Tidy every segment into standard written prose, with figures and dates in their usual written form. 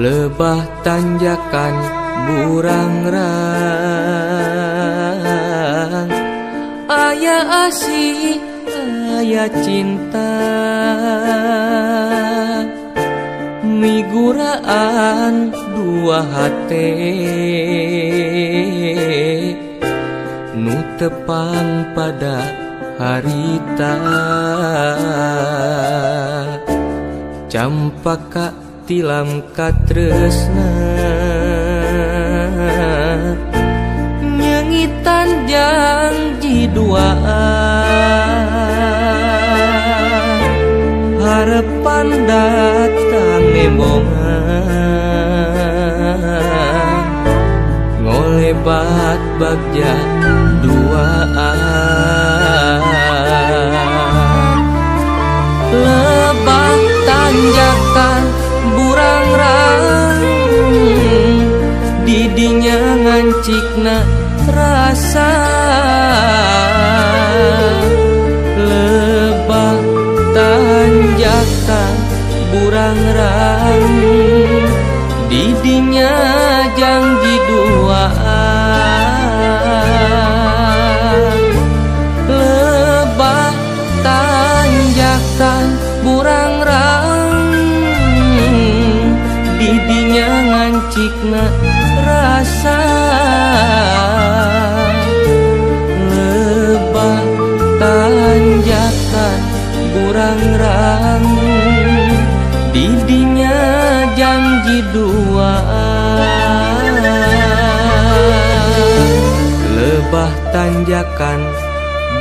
Lebah tanjakan burangrang, aya asih aya cinta, miguraan dua hate nu tepang pada harita. Campaka tilam katresna, nyengitan janji duaan, harapan datang nembongan, ngolebat bagja duaan. Lebah tanjakan burangrang, didinya ngancikna rasa. Lebah tanjakan burangrang, didinya janji duaan. Lebah tanjakan burangrang, didinya ngancikna rasa. Lebah tanjakan burangrang, didinya janji duaan. Lebah tanjakan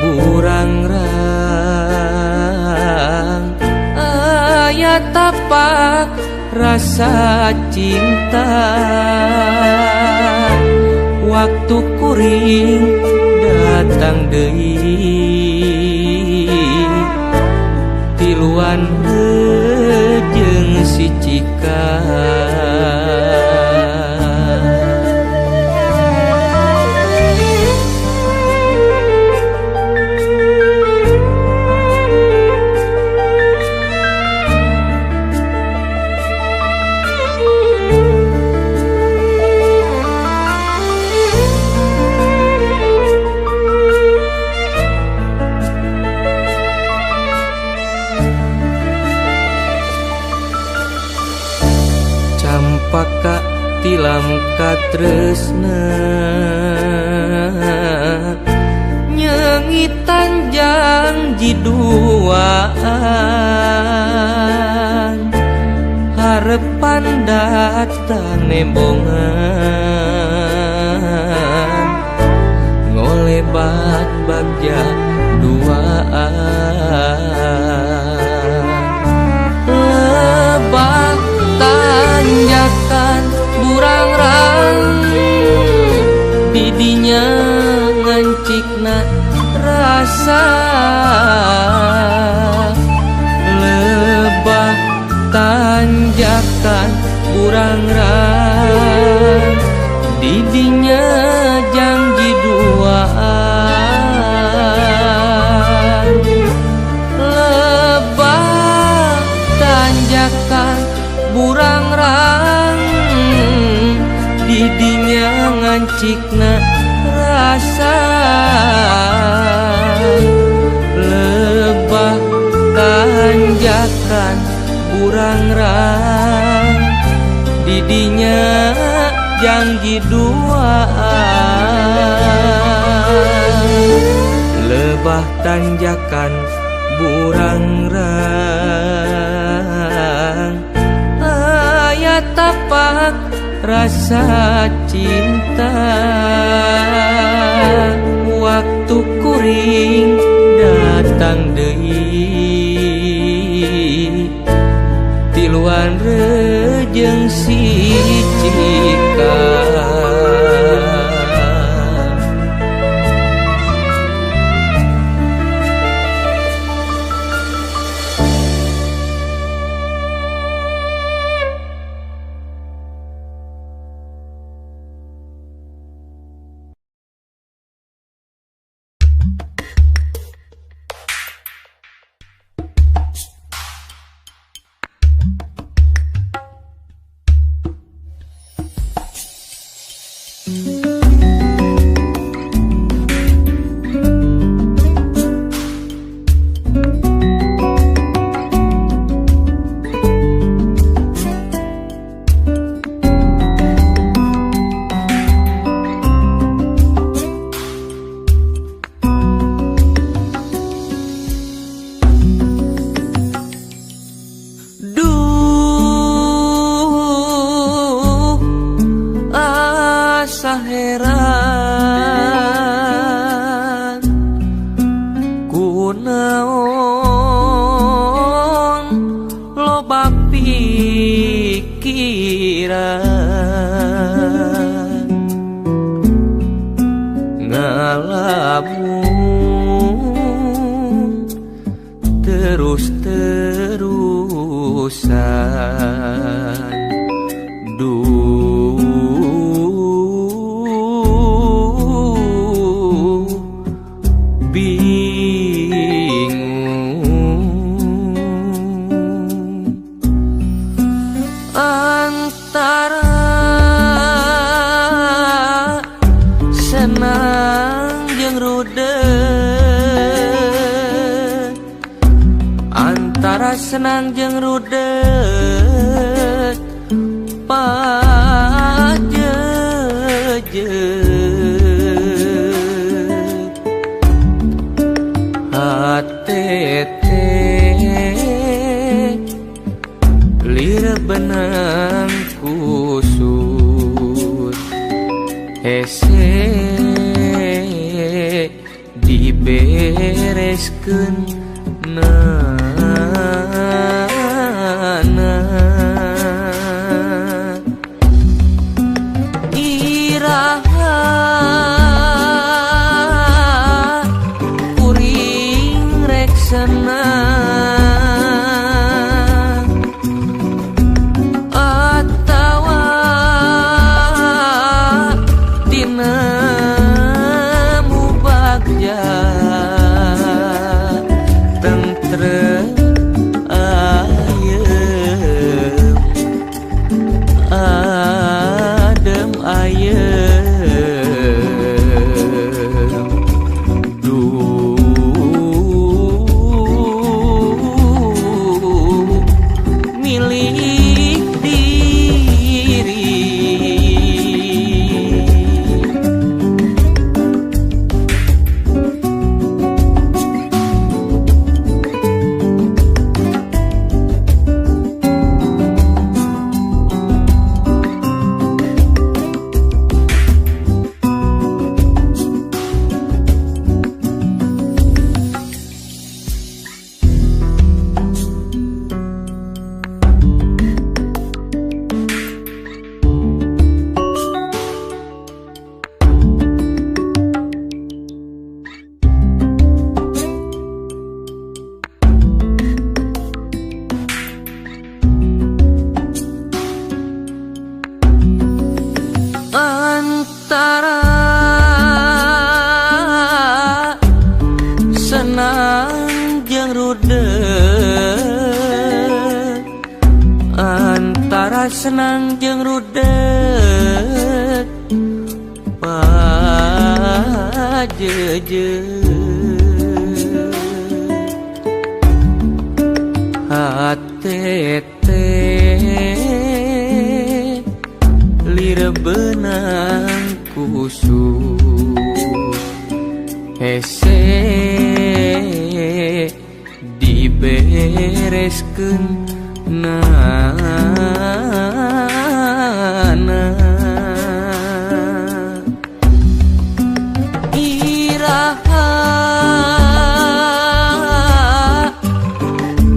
burangrang, aya tapak rasa cinta. Waktu kuring datang deui, tiluan jeung si Cika. Campaka tilam katresna, nyengitan janji duaan, harapan datang nembongan, ngolebat bagja duaan. Lebah tanjakan burangrang, didinya ngancikna rasa. Lebah tanjakan burangrang, didinya janji duaan. Lebah tanjakan burangrang, didinya ngancikna rasa. Lebah tanjakan burangrang, didinya janji duaan. Lebah tanjakan burangrang, aya tapak rasa cinta. Waktu kuring datang deui, tiluan rejeng si Cika. Terus-terusan duh bingung antara senang jeung rudet, antara senang jeung rudet pajejet hate teh lir benang kusut hese dibereskeun nana. Iraha kuring rek senang atawa dina mubagja tentrem ayem adem ayem duh milik diri. Antara senang jeung rudet, antara senang jeung rudet pajejet hate teh lir benang kusut hese dibereskeun nana. Iraha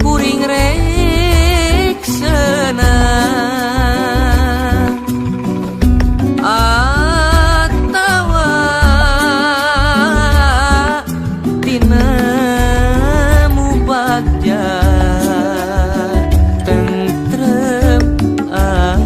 kuring rek senang atawa tina mubagja tentrem ayem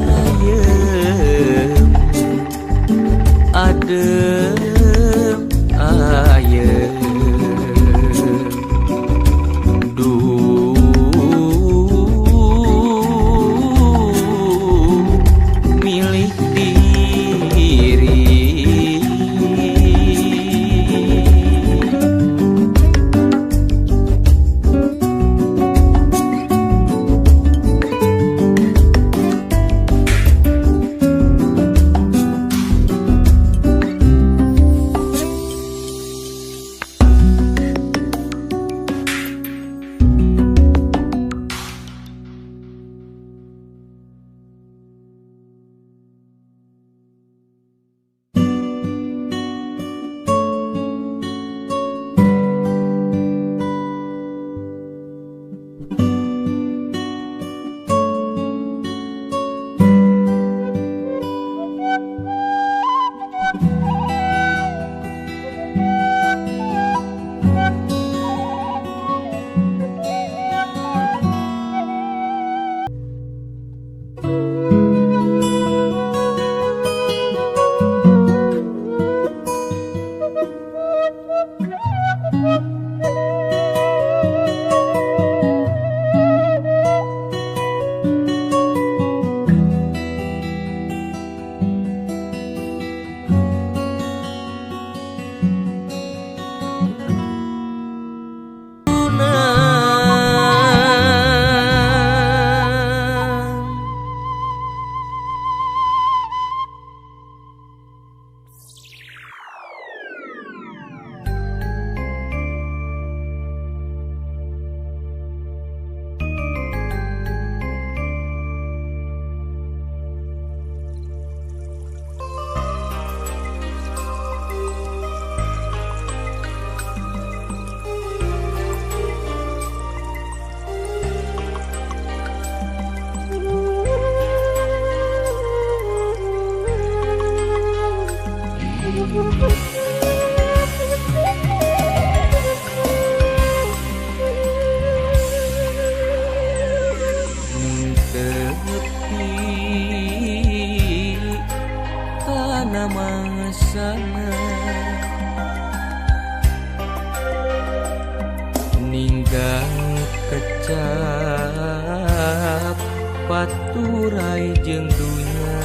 paturai jeung dunya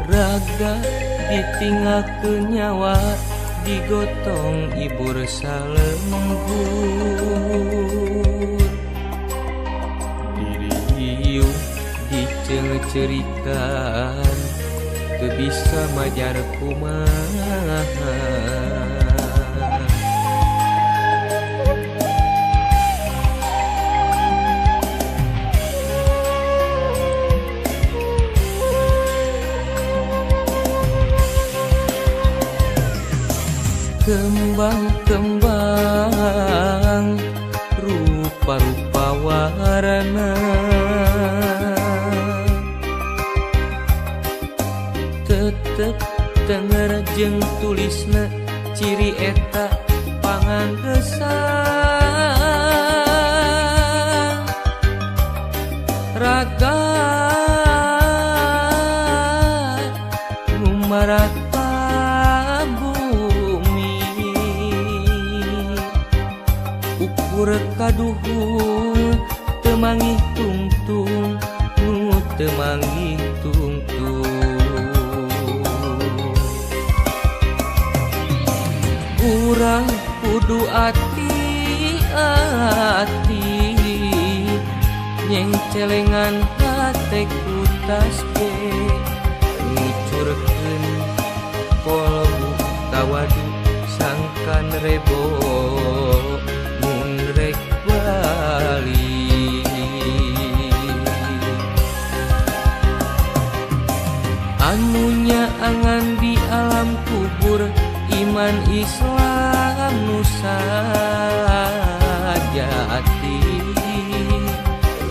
raga ditinggalkeun nyawa digotong ibur salembur diriu diceung-cerikan teu bisa majar kumaha. Kembang-kembang rupa-rupa warna tetep tenger jeung tulisna ciri eta panganggesan raga ngumarata bumi ukur kaduhung teu mangih tungtung nu teu mangih tungtung urang kudu ati-ati nyengcelengan hate ku tasbih ngucurkeun kolbu tawadu sangkan rebo mun rek bali anunya angan di alam kubur iman Islam nu sajati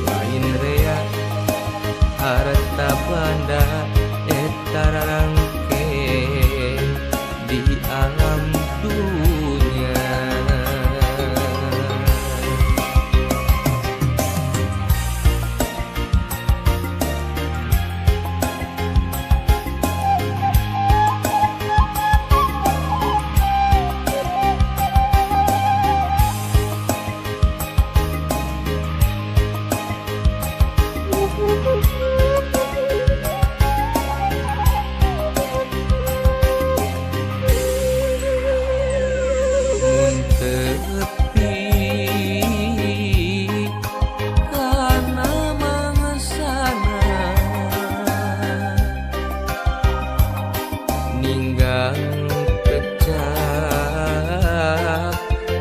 lain rea harta banda eta rarangke di alam dunya. Tepi kana mangsana ninggang kecap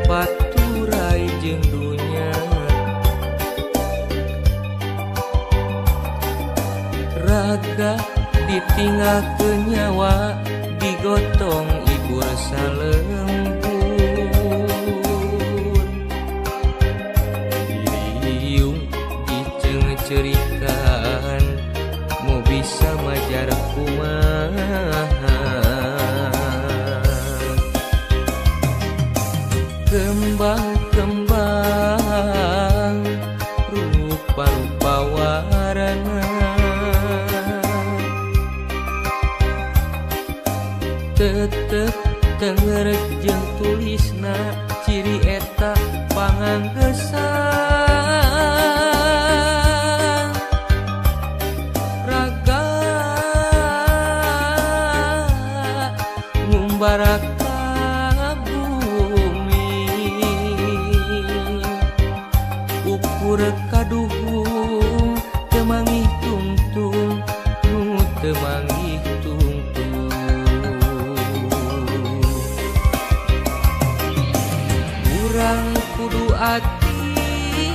paturai jeung dunya raga ditinggalkeun nyawa digotong ibur salembur cerikan mau bisa majar kumaha kembang-kembang rupa-rupa warna tetep tenger jeung tulisna ciri eta panganggesan raga ngumbaraka bumi ukur kaduhung teu mangih tungtung nu teu mangih tungtung urang kudu ati-ati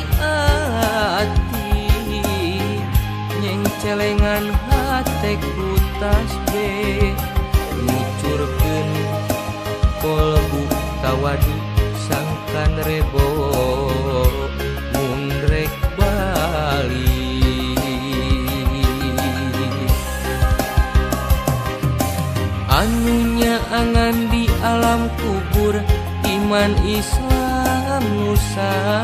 nyengcelengan hate ku tasbih ngucurkeun kolbu tawadu sangkan rebo mun rek bali anunya angan di alam kubur iman Islam nu sajati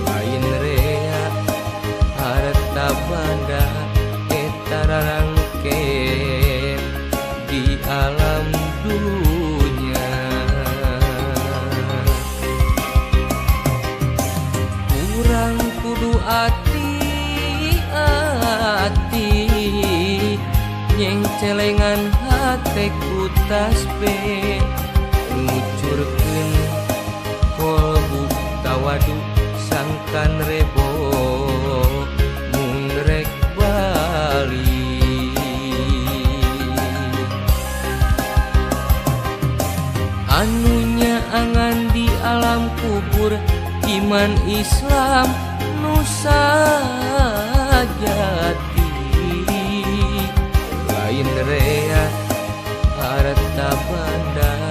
lain rea harta banda eta rarangke di alam. dunya. Urang kudu ati-ati nyengcelengan hate ku tasbih, ngucurkeun kolbu tawadu sangkan rebo mun rek bali. Anunya angan di alam kubur iman Islam nusa jati, lain rea harta banda.